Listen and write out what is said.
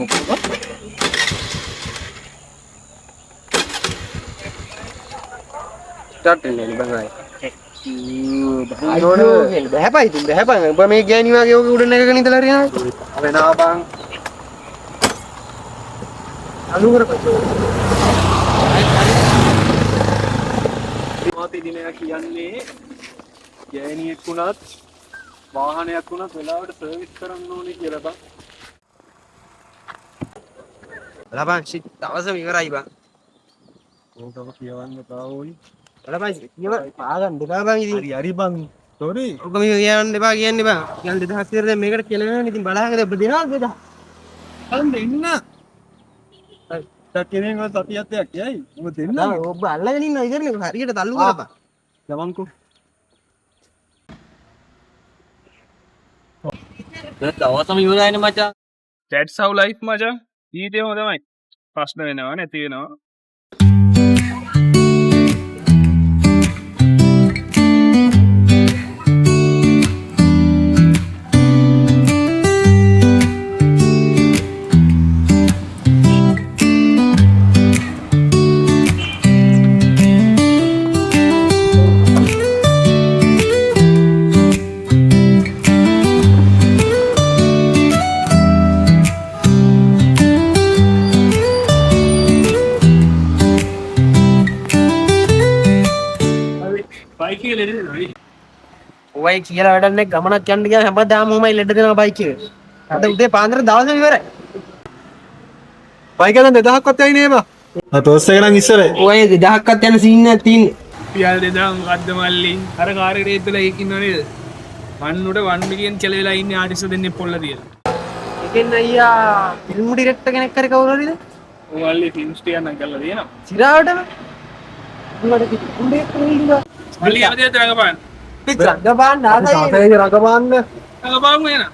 මොකද? ස්ටාර්ට් වෙන්නේ නේ බං ආයේ. අයියෝ බහැපයි ඉතින් බහැපයි. උඹ මේ ගෑණි වගේ ඔක උඩ නැගගෙන ඉඳලා හරියනවා. වෙනවා බං. අලු කරපන්. මාත් ඉතින් එයා කියන්නේ ගෑණියෙක් වුණත් වාහනයක් වුණත් වෙලාවට සර්විස් කරන්න ඕනේ කියලා බං. බලපන් ෂිට් දවසම ඉවරයි බං. ඕකම කියවන්න එපා ඕයි. බලපන් කියව පාගන්න එපා බං ඉතින්. හරි හරි බං. සෝරි. ඔක මේක කියන්න එපා කියන්න එපා. කියන්න 2000 විතර දැන් මේකට කියලා වෙනවනේ. ඉතින් බලාගෙන ඔබ දෙනවද 2000? බලන්න ඉන්න. හරි. කෙනෙක් ඔය සතියක් දෙයක් කියයි. ඔබ දෙන්න. ඔබ අල්ලගෙන ඉන්නවා ඉතින් හරියට තල්ලු කරපන්. යවන්කෝ. දවසම ඉවරයිනේ මචං. That's how life මචං. ජීවිතේම තමයි. ප්‍රශ්න වෙනවා නැති වෙනවා. බයික් එක ලෙඩ වෙනවා නේ. ඔයයි කියලා වැඩක් නැහැ. ගමනක් යන්න ගියාම හැමදාම ඔහොමයි ලෙඩ දෙනවා බයික් එකේ. අද උදේ පාන්දර දවසම ඉවරයි. බයික් එක නම් 2000ක්වත් යයි නේ බං. ආ පර්ස් එක නම් ඉස්සරේ. ඔය 2000ක්වත් යන සීන් එකක් තියෙන්නේ. පියල් 2000 මොකද්ද මල්ලි? අර කාර් එකට ඒත් වෙලා ඒක ඉන්නව නේද? වන් උඩ 1 මිලියන් කියලා වෙලා ඉන්නේ ආටිස්ට් දෙන්නේ පොල්ල තියලා. ඒකෙන් අයියා ෆිල්ම් ඩිරෙක්ටර් කෙනෙක් හරි කවුරු හරිද? ඔව් මල්ලි ෆිල්ම්ස් ටිකක් නම් කරලා තියෙනවා. සිරාවටම උඹට ෆිල්ම් ඩිරෙක්ටර් ඉන්නවා. මල්ලි කැමතිද රඟපාන්න? රඟපාන්න ආසයි. සාතේ රඟපාන්න. රඟපාමු එහෙනම්.